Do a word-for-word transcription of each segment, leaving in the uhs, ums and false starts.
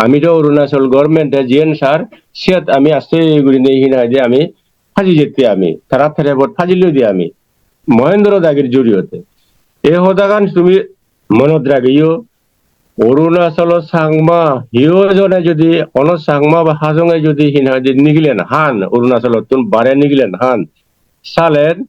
Ami do Arunachal government-e jiyen sar, siyot ami aste gurinei hi nang hoide ami phaji jette ami, tara terebot phaji loi di ami, Mohendro dagir joriyote. Ei hodagan tumi monot ragiyo, Arunachalo Changma, hiyo jone jodi, hono Changma ba Hajonge jodi hi nang hoide nigilen han, Arunachalottun bare nigilen han, salen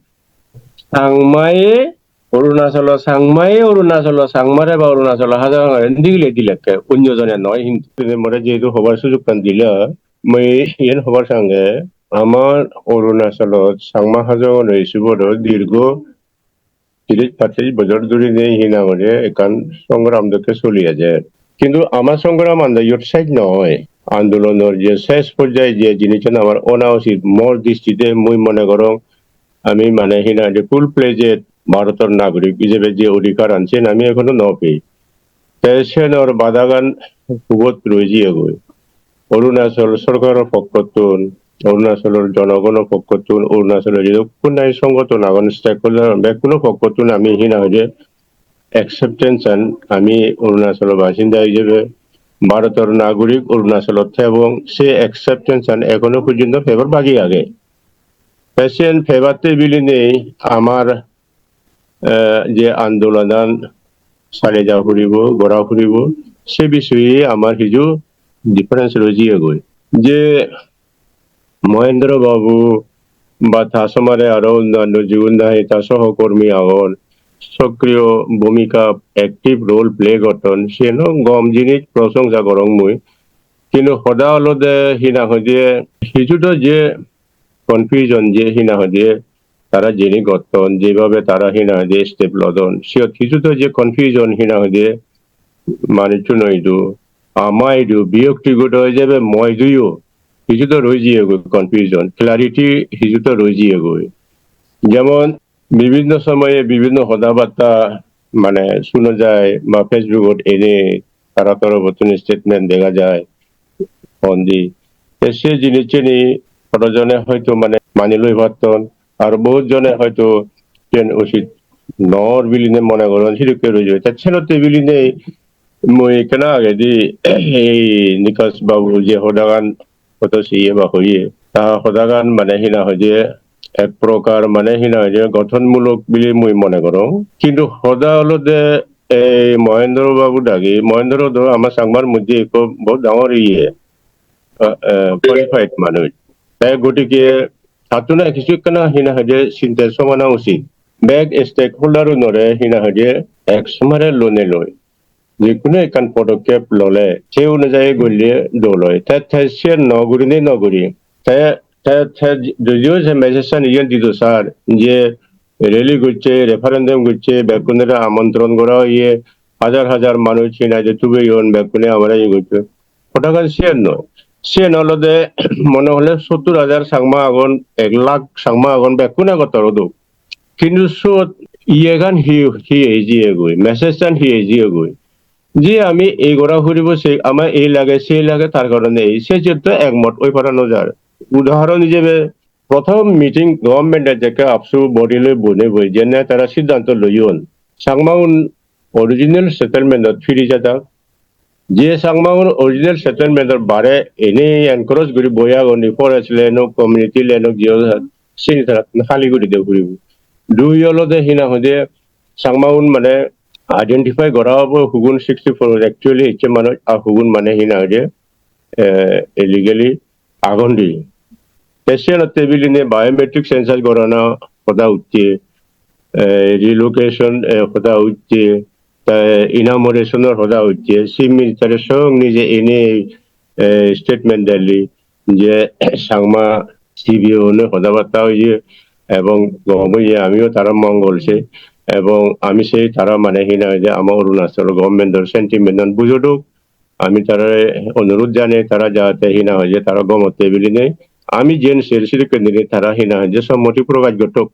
Changmaye Arunachalo Changmaye Arunachalo Changmare ba Arunachalo Hajongare nigile dilekke, onyo jone noi hintu. Tumi more jehetu hobar sujukkan dila, mui iyen hobar sange, amar Arunachalot Changma Hajongono issue-bo do dirgo tiris patris bojor dhurinei hi nang hoide ekkan songram dokke soli ejer. Kintu ama songram ando iyot sej noi. Andolonor je sej porjaye je jinissan amar ona usit, mor dristide mui mone gorong ami mane hi nang hoide full fledged Bharotor nagorik ijebe je odhikaran siyen ami ekhono no pei. Te siyenor badagan hubot roi jiyegoi. Arunachal sorkaror pokkottun, Arunachalor jonogono pokkottun, Arunachalor jedukkun nahi songgoton agon, stakeholder agon, bekkuno pokkottun ami hi nang hoide acceptance an ami Arunachalo basinda ijebe, Bharotor nagorik Arunachalot thebong, se acceptance an ekhono porjonto pebar bagi age. Te siyen pebatte bilinei amar, eh, je andolonan sale ja puribo, gora puribo, se bisoye amar hiju difference roi jiyegoi. Je Mohendro Babu ba ta somare aro onnanno jigun nahi ta sohokormi agon, sokriyo bhumika, active role play gotton, siyeno gom jinis, prosongsa gorong mui. Kintu hoda olode hi nang hoide hiju do je confusion je hi nang hoide tara jeni gotton, jebhabe tara hi nang hoide step lodon, siyot hiju do je confusion hi nang hoide manuchchuno idu, ama idu, biyoktigoto ijebe mo iduyo, hiju do roi jiyegoi confusion, clarity hiju do roi jiyegoi. Jemon bibhinno somoye bibhinno hoda batta mane suno jai ba Facebook-ot ene tara torobottun statement dega jai, hondi. Te se jinisseni hono jone hoito mane mani loi patton, ar bohut jone hoito siyen usit nor bilinei mone goron, sidokke roi jai. Te senotte bilinei mui ekkena agedi ei Nikas babu je hodagan hoito siye ba hoye, ta hodagan mane hi nang hoide ek prokar mane hi nang hoide gothonmulok bili mui mone gorong. Kintu hoda olode ei Mohendro babu dagi, Mohendro do ama Changmar moddhe ekko bohut dangor iye, eh, eh, qualified manuj. Te gotike tattun na hissu ekkena hi nang hoide sinte somana usit. Bek stakeholder unore hi nang hoide ek somare lonei loi je hono ekkan podokkep lole, se onujayi golle dol oi. Te, te siyen no gurinei no guri. Te, te, te jodio se message-an iyen dido sar, je rally gocche, referendum gocche, bekkunore amontron gora oye, hajar hajar manuj hi nang hoide tubeyon, bekkune amare iye gocche. Hodagan siyen noi. Siyen olode mone hole sottur hajar Changma agon, ek lakh Changma agon, bekkune gottor odok. Kintu sot iyegan hi, hi ei jiyegoi, message-an hi ei jiyegoi. Je ami ei gora puribo, se ama ei lage, sei lage, tar karone ei, se jotto ekmot oi para no jar. Udahoron ijebe, prothom meeting government-e jekke AAPSU body loi bonei boi, jenne tara siddhanto loyon, Changmaun original settlement-ot firi jadak. Je Changmaun original settlement-or bare ene encroach guri boi agon, forest land ok, community land ok, jiyo sini tara hali guri de puribo. Dui olode hi nang hoide Changmaun mane identify gora obo hugun sixty-four actually ecche manuj, ar hugun mane hi nang hoide, eh, illegally agon de. Te siyenotte bilinei biometric census gorana hoda utte, eh, relocation, eh, hoda utte, te enumeration-or hoda utte, Chief Minister-e song nije ene, eh, statement deli je Changma C B O ne hoda batta oye ebong gom oye, amiyo tara mongol sei ebong ami sei tara mane hi nang hoide ama Arunachal government-or sentiment-an bujodok. Ami tarare onurot janei, tara jate hi nang hoide tara gomotte bilinei ami jen ser sedokken dinei tara hi nang hoide sommoti prokash gottok,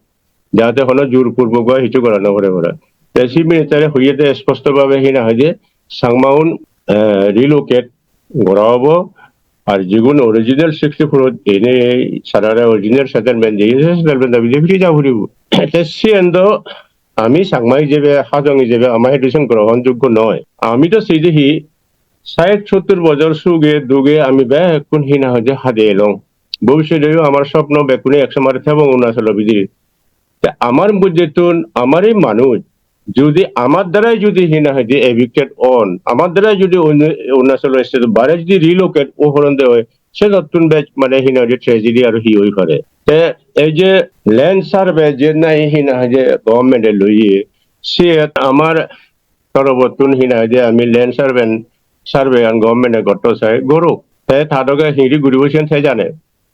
jate hono jur purbok ba hissu gora no pore para. Te Chief Minister-e hoyede sposto bhabe hi nang hoide Changmaun, eh, relocate gora obo, ar jigun original sixty-four ene sarare original settlement jeye, se settlement dabi de firi ja puribo. Te siyen do ami Changma ijebe, Hajong ijebe ama education grohon joggo noi. Ami do sei de hi Sait sottur bojor suge duge ami bekkun hina hoide hade elong. Bobissoteyo amar sopno bekkune ek somare thebong Arunachalor bidire. Te amar bujjettun amar ei manuj judi amar darai judi hina hoide evicted on, amar darai judi onno Arunachal state bare judi relocate o horonde oi, se jottun bej mane hina hoide tragedy aro hi oi pare. Te ei je land survey je nahi hina hoide government e loye, se amar torobottun hina hoide ami land survey, survey an government e gotto sai gorok. Te ta doge hingiri guribo siyan te jane.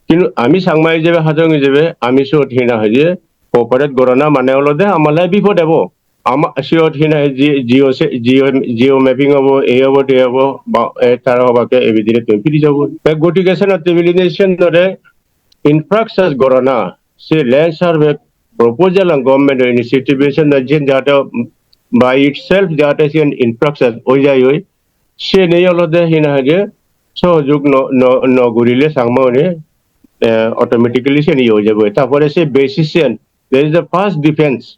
Kintu ami Changma ijebe, Hajong ijebe, ami siyot hina hoide cooperate gorana mane olode amale bipod ebo. Ama siyot hina hoide geo se-, geo, geo mapping obo, ei obo, tei obo, ba, e, tara hobakke ei bidire tumi piri jabo. Te gotike senotte biline siyanore infrastructure gorana, se land survey proposal an government o initiative siyan jate by itself jate siyan infrastructure oi jai oi, siyeni olode hina hoide sohojog no, no, no gurile Changma une, eh, automatically siyeni oi jabo. Tarpore se basis siyan, there is the first defense.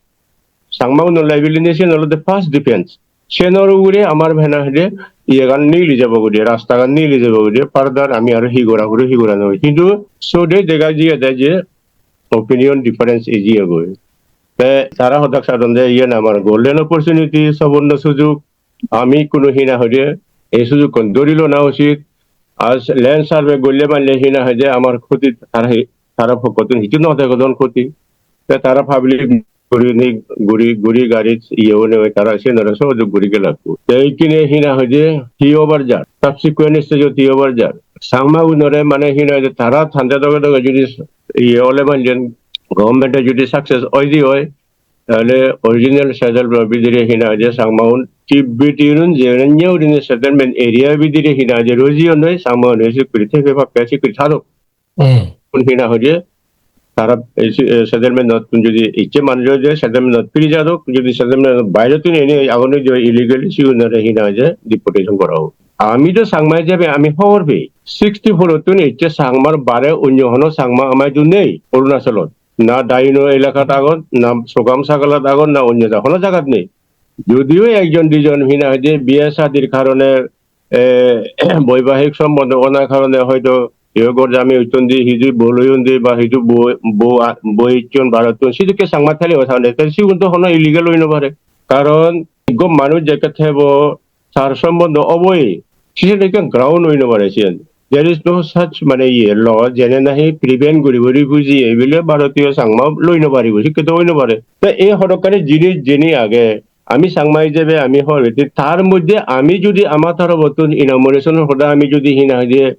Changma unor liability siyan olode first defense. Siyanor ugure amar hina hoide iyegan nigili jabo guri, rastagan nigili jabo guri, further ami aro hi gora puribo, hi gora no puribo. Hintu sode dega jiyede je opinion difference ejiyegoi. Te tara hodak sadonde iyen amar golden opportunity, soborno sujog. Ami kuno hina hoide ei sujogkon dhori lona usit. Aaj land survey golle manle hina hoide amar khoti tara hi-, tara pokkottun hissu no degodon khoti. Te tara public gurinei guri, guri garit iye one oi tara siyenore sohojog guri gelakko. Te ikkine hina hoide hi obar jar, subsequent stage ot hi obar jar. Changma unore mane hina hoide tara tande doge doge judi iye ole manjen government e judi success oide oi, tale original settlement bidire hina hoide Changma un Tibet un je nye gurinei settlement area bidire hina hoide roji onoi Changma un esi guri thebe pakke esi guri thadok. Hmm. Un hina hoide tara ei se-, eh, settlement not tun jodi icche manuj hoide settlement not firi jadok, jodi settlement not baire tun ene agon je illegal sigunore hina hoide deportation gora hobo. Ami to Changma ijebe ami hobor pei. Sixty-four tun icche Changmar bare onyo hono Changma ama idu nei Arunachalot. Na Daino elakat agon, na Sogam Sagalat agon, na onyo ja-, hono jagat nei. Jodio ekjon dijon hina hoide biye shadir karone eh, boibahik sombondo onar karone hoito iyo gor jami oitton di, hiju bo loyon di, ba hiju bo, bo a-, bo icchon barottun, sidokke Changma thali oi thande, te sigun to hono illegal oi no pare. Karon ekko manuj jekke thebo, tar sombondo oboi, siyen ekkan ground oi no pare siyen. There is no such mane iye law, jene nahi prevent guribo refugee, ei bile Bharotiyo Changma loi no paribo, sikke to oi no pare. Te ei hodokkani jinis jeni age, ami Changma ijebe ami hobor pei, tar moddhe ami judi ama torobottun inomination-or hoda ami judi hina hoide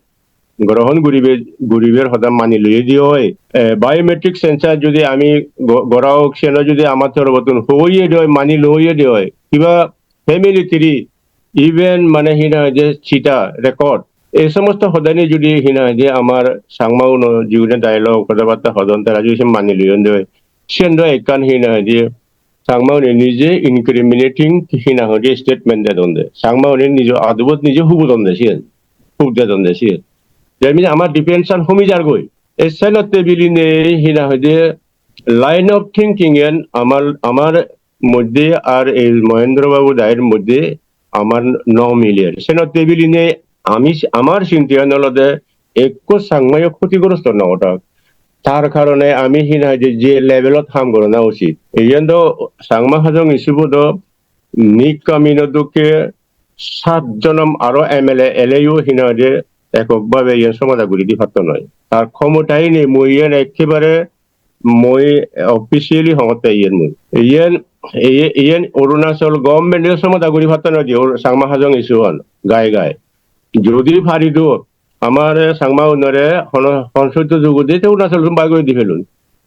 grohon guribe, guriber hoda mani loye di oi, eh, biometric sensor judi ami go-, gora ok, seno judi ama torobottun hoye di oi, mani loye di oi, kiba family tree, even mane hina hoide chita record, ei somosto hodani judi hina hoide amar Changma uno jigune dialogue hoda batta hodon, tara judi sen mani loyon di oi, sen do ekkan hina hoide Changma une nije incriminating hina hoide statement dedonde. Changma une nijo adubot nije hubudonde siyen. Hub dedonde siyen. That means amar defense an homi jar goi. E senotte biline hina hoide line of thinking en amar, amar moddhe ar ei Mohendro Babu dair moddhe amar no miler. Senotte biline ami, amar sintiyan olode ekko Changmayo khotigorosto no odak. Tar karone ami hina hoide je levelot ham gorana usit. Iyen do Changma Hajong issue bo do Nick Kamino dokke sat jonom aro M L A eleyo hina hoide ekok bhabe iyen somadha guri di patto noi. Tar khomotai nei, mui iyen ekkebare mui officially hongotte iyen mui. Iyen, iye-, iyen Arunachal government-e somadha guri patto noi di, Changma Hajong issue hon, gai gai. Jodi pari do, amare Changma unore hono, hon sotto jugo de te Arunachal bai guri di pelun.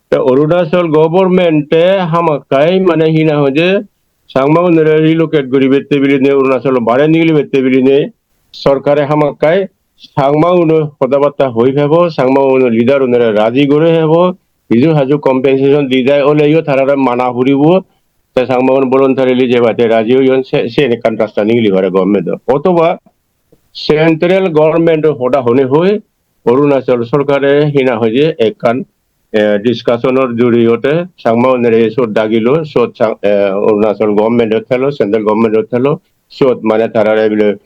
Te Arunachal government-e hamakkai mane hina hoide Changma unore relocate guribette biline, Arunachal bare nigilibette biline, sorkare hamakkai Changma uno hoda batta hoi pebo, Changma uno leader unore raji gore pebo, hiju haju compensation di jai oleyo tarare mana puribo, te Changma un voluntarily je bate raji oyon, se, se ekkan rasta nigili pare government-o. Othoba central government-o hoda hone hoi Arunachal sorkare hina hoide ekkan, eh, discussion-or joriyote Changma unore sot dagilo, sot Chang-, eh, Arunachal government-o thelo, central government-o thelo, sot mane tarare bile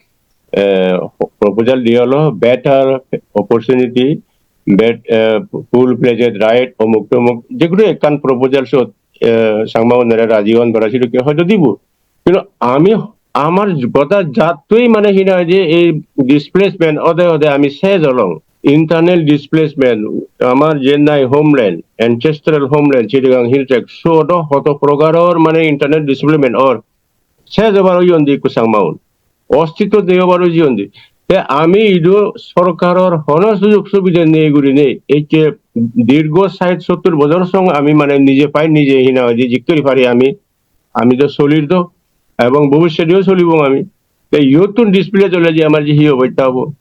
eh, proposal diye olo, better opportunity, bet-, eh, full-fledged right, omuk tomuk, je hono ekkan proposal siyot, eh, Changmaunore raji on para, sidokke hoito dibo. Kintu ami, amar goda jattoi mane hi nang hoide ei displacement ode ode ami sej olong. Internal displacement, amar je nai homeland, ancestral homeland, Chittagong Hill Tracts, siyot do hoto prokaror mane internal displacement or. Sej obar oyon de ikko Changmaun. Ostitto nei obar oyon de. Te ami idu sorkaror hono sujog subida nei gurinei, ecche dirgo sait sottur bojor song ami mane nije pai nije hi nang hoide jikkuri pari ami, ami do solir do, ebong bobissoteyo solibong ami. Te iyottun displace ole je amar je hi obosta obo?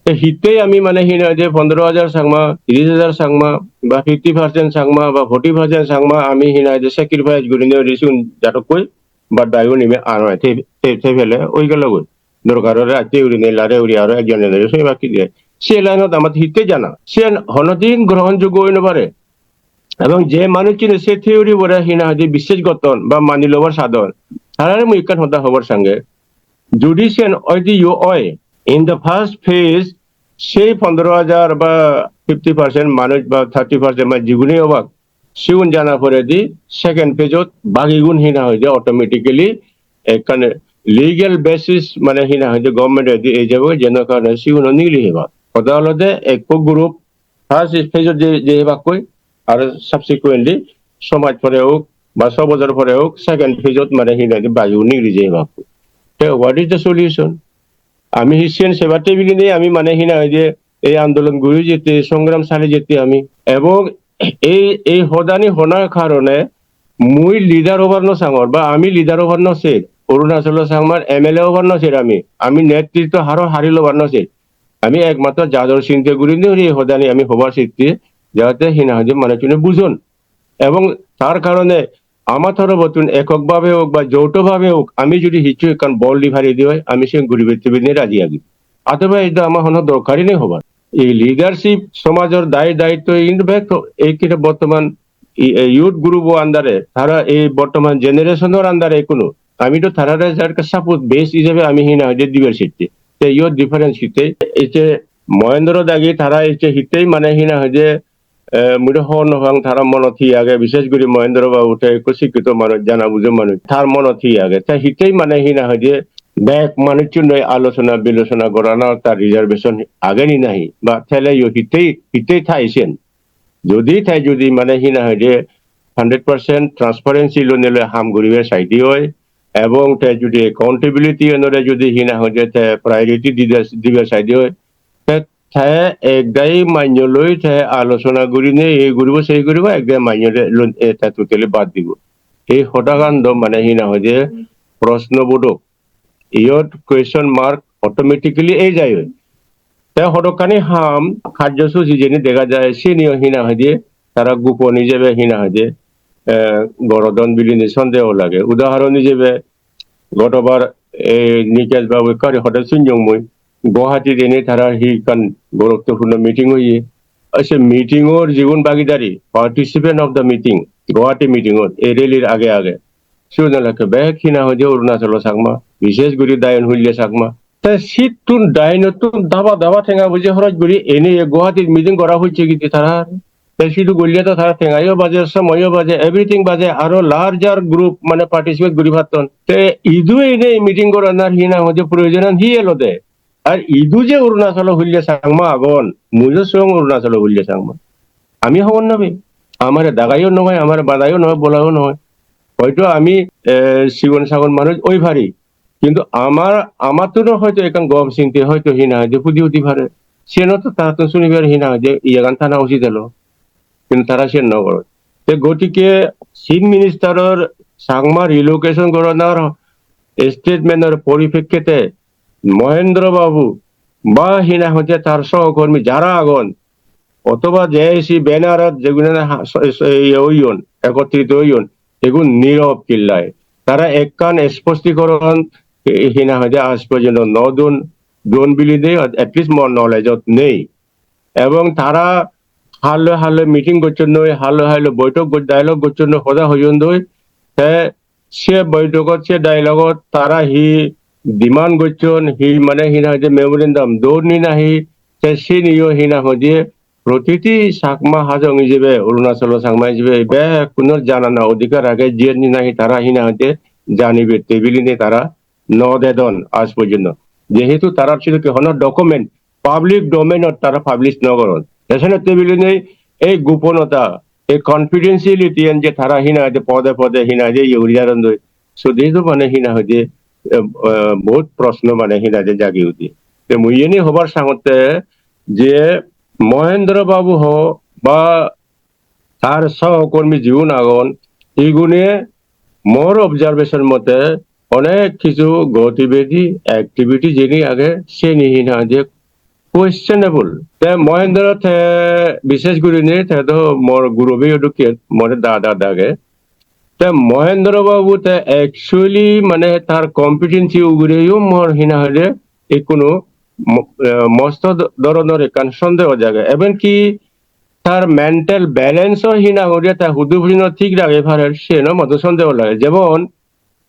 Te hittei ami mane hi nang hoide pondro hajar Changma, tiris hajar Changma, ba fifty percent Changma, ba forty percent Changma ami hi nang hoide sacrifice gurinei ode sigun jatokkoi, but daigun ime ano te, te, te pele oi gelogoi. Dorkar ole atte uri ne lare uri aro ekjon ene se baki de. Se line-ot amar hitte jana. Siyen honodin grohonjoggo oi no pare. Ebong je manuchchune se theory bore hi nang hoide bisses gotton ba mani lobar sadon, tarare mui ekkan hoda hobor sange. Judi siyen oide yo oi, in the first phase, sei pondro hajar ba fifty percent manuj ba thirty percent manuj jigune obak, sigun jana poredi second phase-ot bagigun hi nang hoide automatically ekkan legal basis mane hi nang hoide government-edi ei jabo, jeno karone siguno nigili heba. Hoda olode ekko group first phase-ot je, je hebakkoi, aro subsequently so maj pore hok ba so bojor pore hok, second phase-ot mane hi nang hoide bagigun nigili je hebakkoi. Te what is the solution? Ami hi siyen sebatte bilinei ami mane hi nang hoide ei andolon guri jette, songram sali jette ami. Ebong ei, ei hodani honar karone mui leader obar no sangor ba ami leader obar no ser. Arunachalo Changmar M L A obar no ser ami. Ami netritto haro hari lobar no ser. Ami ekmatro jador sinte gurinei ei hodani ami hobar sitte, jate hi nang hoide manuchchune bujon. Ebong tar karone ama torobottun ekok bhabe hok ba jouto bhabe hok, ami judi hissu ekkan bol di pari de oi, ami sen guribatte bile raji agi. Otherwise do ama hono dorkari nei hobar. Ei leadership somajor dai daitto in fact ei kire bortoman ei, ei youth group o under-e, tara ei bortoman generation-or under-e ikkunu. Ami do tarare jar ekka support base ijebe ami hi nang hoide dibar sitte. Te iyot difference hitte? Ei je Mohendro dagi tara ei je hittei mane hi nang hoide, eh, mui do hobor no pang tara monot hi age, bishes guri Mohendro babu te ekko sikkito manuj, jana bujo manuj. Tar monot hi age? Te hittei mane hi nang hoide bek manuchchun loi alochona bilochona gorana tar reservation age ni nahi? Ba thele yo hittei, hittei thai sen? Jodi te jodi mane hi nang hoide hundred percent transparency lonei loi ham guribar saide oi, ebong te jodi accountability onore jodi hi nang hoide te priority dide, dibar saide oi, te, te ekdagi manjo loi te alochona gurinei ei guribo sei guribo, ekdagi manjore lon-, e, te totally bad dibo. Ei hodagan do mane hi nang hoide proshno bodhok. Iyot question mark automatically ei jai oi. Te hodokkani ham karjosuchi jeni dega jai, siniyo hi nang hoide tara gupon ijebe hi nang hoide, eh, gorodon bilinei sondeho lage. Udahoron ijebe, gotobar ei Nikesh babu ekka guri hoda sunjong mui, Guwahati jeni tara hi ekkan guruttopurno meeting oye. Ar se meeting-or jigun bagidari, participant of the meeting, Guwahati meeting-ot, ei rally-r age age, sigun olakke bek hi nang hoide Arunachalo Changma, bishes guri Dayon Hulya Changma. Te sittun Dayonottun daba daba tenga poije horoj guri ene ei Guwahatir meeting gora hocche giti tara. Te sidu golle do tara tengayo baje, somoyo baje, everything baje, aro larger group mane participate guri patton. Te idu ene ei meeting goranar hi nang hoide proyojonan hi elode? Ar idu je Arunachalo Hulya Changma agon, muiyo song Arunachalo Hulya Changma. Ami hobor no pei. Amare dagayo no oi, amare badayo no oi, bolayo no oi. Hoito ami, eh, sigon sagon manuj oi pari. Kintu amar, amattun hoito ekkan gom sinte hoito hi nang hoide pudi udi pare. Siyen to tarattun sunibar hi nang hoide iyegan thana usit elo. Kintu tara siyen no goron. Te gotike Chief Minister-or Changma relocation goronar statement-or poripekkete Mohendro Babu ba hi nang hoide tar sohokormi jara agon, othoba J I C banner-ot jegune na ha-, so-, so-, iye oyon, ekotrito oyon, egun nirob killai. Tara ekkan sposhtigoron, eh, hi nang hoide aaj porjonto no don, don bilinei, at least mor knowledge-ot nei. Ebong tara halloi halloi meeting gocchonnoi, halloi halloi boitok go-, dialogue gocchonnoi, hoda hoyondoi, te se boitogot, se dialogue-ot tara hi demand gocchon, hi mane hi nang hoide memorandum don ni nahi, te siniyo hi nang hoide protiti Chakma Hajong ijebe, Arunachalo Chakma ijebe, bekkunor janana odhikar age, jiyen ni nahi tara hi nang hoide janibe, te bilinei tara no dedon aaj porjonto. Jehetu tarar sidokke hono document public domain-ot tara publish no goron. Te senotte bilinei ei goponota, ei confidentiality-an je tara hi nang hoide pode pode hi nang hoide iye guri jadon doi. So, jehetu mane hi nang hoide, eh, eh, bohut proshno mane hi nang hoide jagi ude. Te mui iyeni hobar sangotte je Mohendro Babu ho ba tar sohokormi jigun agon, igune mor observation mote onek hissu gotibedi, activity jeni age, seni hi nang hoide questionable. Te Mohendro te bishesh gurinei te do mor gurobeyo dokke, more dada dage. Te Mohendro Babu te actually mane tar competency ugureyo mor hi nang hoide ikkunu mo-, eh, mosto do-, doronor ekkan sondeho jage. Even ki tar mental balance-o hi nang hoide ta hudu pujino thik ragei parer, siyeno modo sondeho lage. Jemon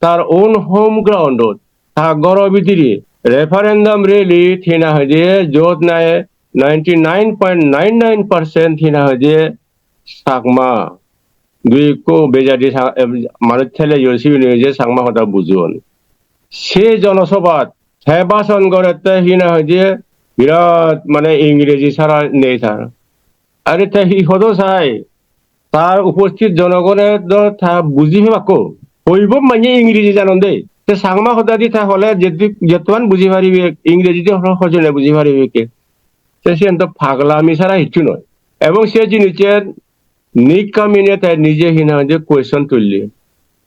tar own home ground-ot, ta goro bidire referendum rally-t hi nang hoide jiyot nahi ninety-nine point nine nine percent hi nang hoide Chakma, dui ekko bejadi sa-, em, manuj theleyon, sigun oye je Chakma hoda bujon. Se jonosobhat te bhashon gorette hi nang hoide birat mane Ingreji sara nei tar. Are te hi hodo sai? Tar uposthit jonogone do ta buji pebakko. Hoibo manye Ingreji janonde. Te Changma hodadi ta hole jetu-, jettuan buji paribe, Ingreji di hole hojone buji paribe ke. Te siyen do paglami sara hissu noi. Ebong se jinissen Nick Cummings-e te nije hi nang hoide question tulle.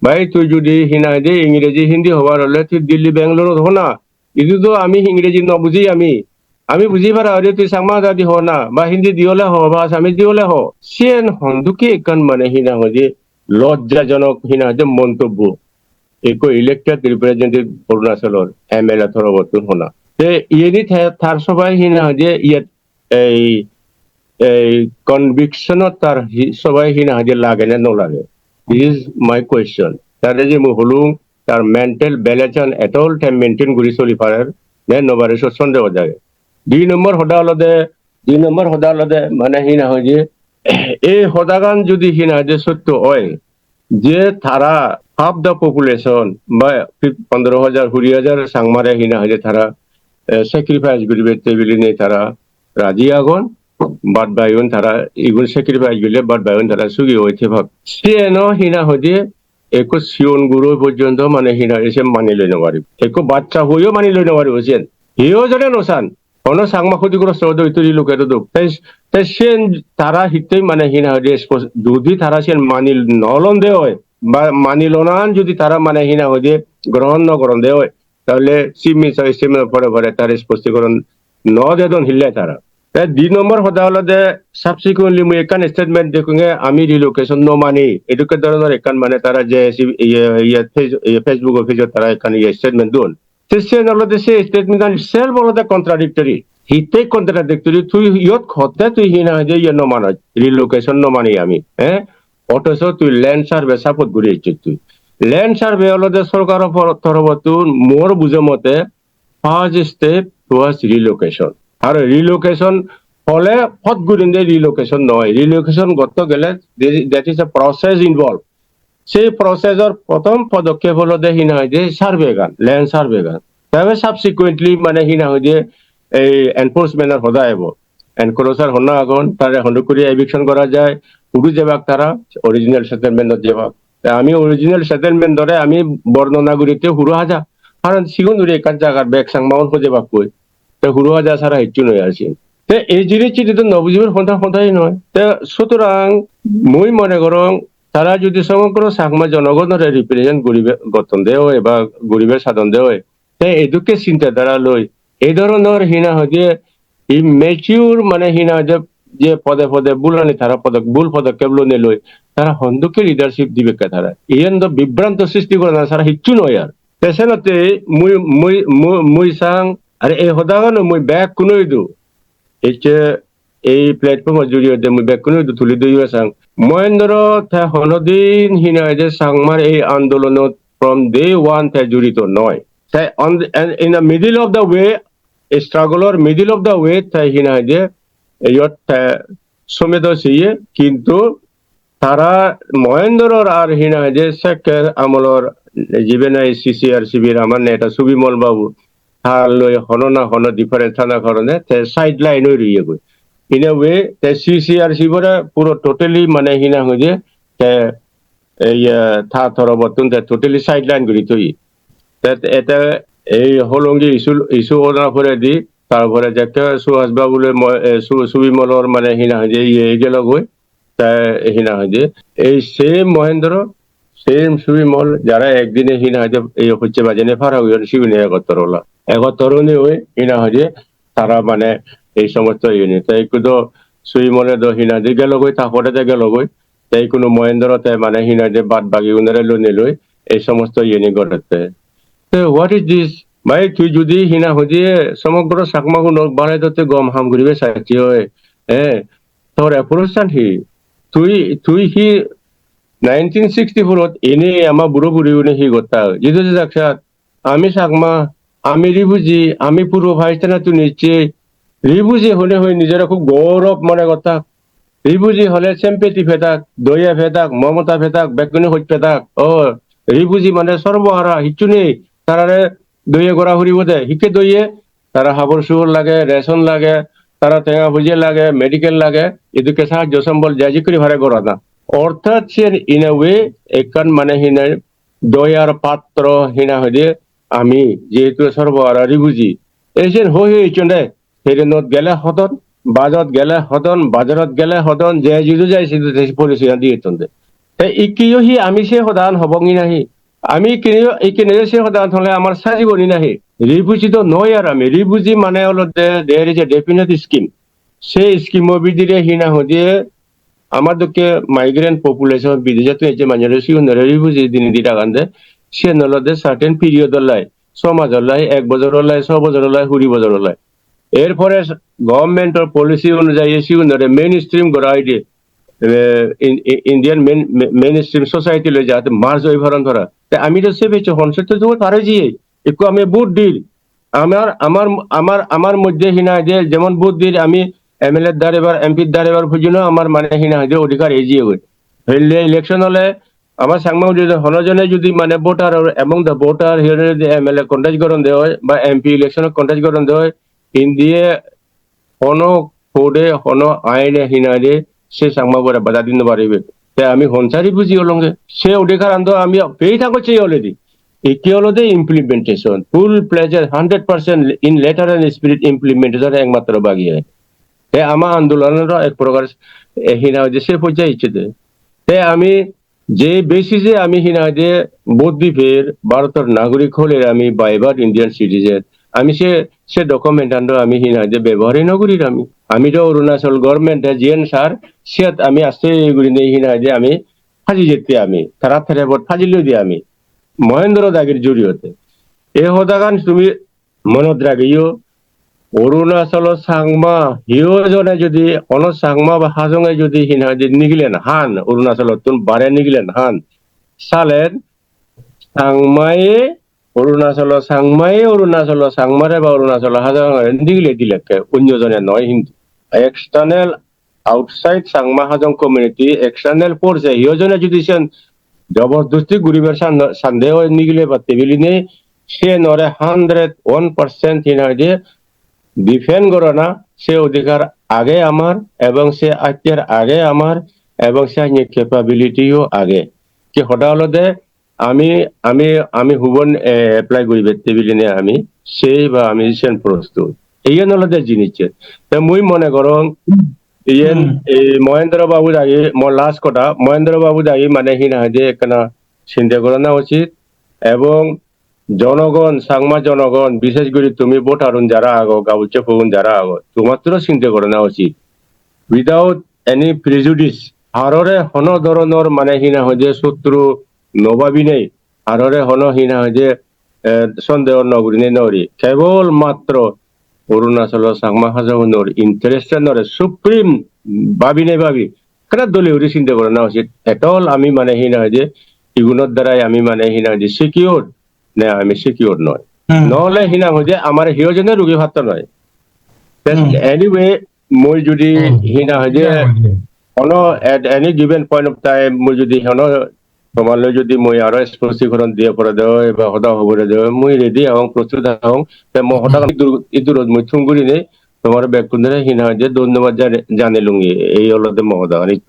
Bhai, tui judi hi nang hoide Ingreji Hindi hobar hole tui Delhi Bangalore-ot ho na. Idu do ami Ingreji no buji ami. Ami buji para hole tui Changma hodadi ho na, ba Hindi di hole ho, ba Assamese di hole ho. Siyen hondokke ekkan mane hi nang hoide lojjajonok hi nang hoide montobbo. Ekko elected representative Arunachalor M L A torobottun hona. Te iyeni te tar sobai hi nang hoide iyet ei, ei conviction-ot tar hi-, sobai hi nang hoide lage na no lage. This is my question. Tare je mui holung, tar mental balance-an at all time maintain guri soli parer, ne no parer, sot sondeho jage. Dui nombor hoda olode, dui nombor hoda olode, mane hi nang hoide, ei hodagan judi hi nang hoide sotto oi, je tara half the population, ba phi-, pondro hajar, kuri hajar Changmare hi nang hoide tara, eh, sacrifice guribatte bilinei tara raji agon, bad baiun tara igun sacrifice gurile bad baiun tara sugi oi thebak. Siyeno hi nang hoide ekko sigon guro porjonto mane hi nang hoide se mani loi no paribo. Ekko baccha huiyo mani loi no paribo siyen. Hiyo jone no san. Hono Changma khoti grosto odo, idu relocate odo. Te, te siyen tara hittey mane hi nang hoide spos-, judi tara siyen mani no londe oi, ba mani lonan judi tara mane hi nang hoide grohon no goronde oi, tahole Chief Minister statement pore pore tara spostigoron no dedon hille tara. Te di nombor hoda olode subsequently mui ekkan statement dekunge ami relocation no mani. Edokke doronor ekkan mane tara je si-, iye, iye, Face-, iye, Facebook-o page-ot tara ekkan iye statement don. Te siyen olode se statement-an itself olode contradictory. Hittey contradictory? Tui iyot hotte tui hi nang hoide iye no manoj, relocation no mani ami, eh? Othocho tui land survey support guri ecchos tui. Land survey olode sorkaro por-, torobottun mor bujo mote first step towards relocation. Ar relocation hole pot gurinde relocation noi. Relocation gotto gele there, that is a process involved. Sei process-or prothom podokkep olode hi nang hoide survey-gan, land survey-gan. Tabe subsequently mane hi nang hoide ei enforcement-or hoda ebo. Encroacher honna agon, tare hondokkuri eviction gora jai, hudu jebak tara, original settlement-ot jebak. Te ami original settlement-ore ami bornona gurite huro haja. Karon sigun guri ekkan jagar bek Changmaun hojebakkoi. Te huro haja sara hissu noi ar siyen. Te ei jinis sini to no bujibar honda hondai noi. Te sutorang mui mone gorong tara judi somogro Changma jonogonore represent guribe gottonde oi ba guribe sadonde oi, te edokke sinta dhara loi, ei dhoronor hi nang hoide immature mane hi nang hoide je pode pode bhulani tara podok-, bhul podokkep lonei loi, tara hondokke leadership dibekke tara. Iyen do bibranto sristi gorana sara hissu noi ar. Te senotte mui, mui, mui, mui sang, are ei hodagano mui bekkuno idu. Ecche ei platform-o juriyode mui bekkuno idu tuli doyo sang. Mohendro te honodin hi nang hoide Changmar ei andolonot from day one te jurito noi. Te on the, and in the middle of the way, struggle or middle of the way, te hi nang hoide, iyot te somedo siye, kintu tara Mohendror ar hi nang hoide sekke amolor jibe nahi C C R C B-r amar neta Subimol babu, tar loi hono na hono difference thana karone te sideline oi roye goi. In a way, te C C R C B-re puro totally mane hi nang hoide te ei, eh, ta torobottun te totally sideline guri toye. Te ete ei Hollongi issue, issue ona poredi, tarpore jekke Suhas babu loi mo-, eh, Su-, Subimolor mane hi nang hoide iye gelo goi, te hi nang hoide ei same Mohendro, same Subimol, jara ekdine hi nang hoide ei hocche bajene para oyon, sibine egottor ola. Egottor onei oi hi nang hoide tara mane ei somosto iyeni. Te ikku do Subimole do hi nang hoide gelo goi, ta porede gelo goi. Te ikkunu Mohendro te mane hi nang hoide bad bagi unore lonei loi ei somosto iyeni gorette. Te what is this? Bhai, tui judi hi nang hoide somogro Chakma gunok banei dotte gom ham guribe sacche oi, eh, tor approach-an hi? Tui, tui hi nineteen sixty-four-ot ene ama buro buri une hi gotta? Jidu je jaksat, ami Chakma, ami refugee, ami purbo Pakistan-ottun ecche, refugee hone hoi nijore khub gourab mone gotta. Refugee hole sympathy pedak, doya pedak, momota pedak, bekkune hoj pedak. O, refugee mane sorbohara, hissu nei. Tarare doye gora puribo de. Hikke doye? Tara habor subor lage, ration lage, tara tenga poije lage, medical lage, edukke sahajjo sombol ja jikkuri pare gorana. Orthat siyen in a way ekkan mane hi nang hoide doyar patro hi nang hoide ami, jehetu sorbohara refugee. Ei siyen hoi hoi ecchonde, trainot gele hodon, busot gele hodon, bazarot gele hodon, je jidu jai sidu te porichay diye ettonde. Te ikkeyo hi ami se hodan hobong hi nahi? Ami ikkeneyo, ikkeneyo se hodan hole amar sajibo ni nahi? Refugee do noi ar ami. Refugee mane olode there is a definite scheme. Se scheme-o bidire hi nang hoide amar dokke migrant population bidejottun ecche manjore sigunore refugee dinei di dagande, siyen olode certain period-or lai, so major lai, ek bojoror lai, so bojoror lai, kuri bojoror lai. Er pore government-or policy onujayi sigunore mainstream gora oide, eh, in-, in-, Indian main-, ma-, mainstream society loi jate merge oi paron tara. Te ami do se pecche hon sotto duo pare jiye. Ekku ami vote dir. Amar, amar, amar, amar moddhe hi nang hoide jemon vote dir ami M L A-r darebar, M P-r darebar pojjonto amar mane hi nang hoide odhikar ei jiyegoi. Helle election ole amar Changma jodi hono jone jodi mane voter or among the voter hi hoide jodi M L A contest goronde oi ba M P election contest goronde oi, India hono code, hono aine hi nang hoide se Changmabore bada di no paribe. Te ami hon sari buji olonge. Se odhikaran do ami pei thagochi already. Ikke olode implementation, full fledged, hundred percent in letter and spirit implementation ekmatro bagi age. Te ama andolonor ek prokar, eh, hi nang hoide se porjaye ecche de. Te ami je basis-e ami hi nang hoide vote di per, Bharotor nagorik holer ami by birth Indian citizen, ami se, se document-an do ami hi nang hoide bebohar-i no gurir ami. Ami do Arunachal government-e jiyen sar, siyot ami aste gurinei hi nang hoide ami phaji jette ami, tara terebot phaji loi di ami, Mohendro dagir joriyote. Ei hodagan tumi monot ragiyo, Arunachalo Changma, hiyo jone jodi, hono Changma ba Hajonge jodi hi nang hoide nigilen han, Arunachalottun bare nigilen han, salen Changmaye, Arunachalo Changmaye, Arunachalo Changmare ba Arunachalo Hajongare nigile dilekke, onyo jone noi hintu. External, outside Changma Hajong community, external force-e hiyo jone jodi siyen jobordosti guribar san-, sande oi nigile batte bilinei, siyenore hundred one percent hi nang hoide defend gorana se odhikar age amar, ebong se attiar age amar, ebong se anye capability-o age. Ki hoda olode ami, ami, ami hubon, eh, apply guribatte bilinei ami sei ba ami sen prostut. Iyen olode jinis. Te mui mone gorong iyen Hmm. ei Mohendro babu dagi, mo last hoda, Mohendro babu dagi mane hi nang hoide ekkana sinte gorana uchit, ebong jonogon, Changma jonogon, bishesh guri tumi voter-un jara ago, gabucche pogun jara ago, tomattoro sinte gorana uchit. Without any prejudice, harore hono dhoronor mane hi nang hoide sotru no babinei, harore hono hi nang hoide, eh, sondeho no gurinei no guri. Kebol matro Arunachalo Changma Hajongunor interest-anore supreme babinei babi, ekkena dole guri sinte gorana uchit. At all ami mane hi nang hoide, igunor darai ami mane hi nang hoide secure ne ami secure noi. Hmm. Nohole hina hoide amar hiyo jone rugi patto noi. Then Hmm. Anyway, mui judi Hmm. Hina hoide Yeah, yeah. Hono at any given point of time mui judi hono tomar loi judi mui aro spostikorun diye pore de oi ba hoda hobore de oi, mui ready agong, prostut agong. Te mo hoda Hmm. idur, idurot mui thum gurinei tomar bekkunore hina hoide dhonnobad jani-, janilungi. Ei olode mo hoda ani.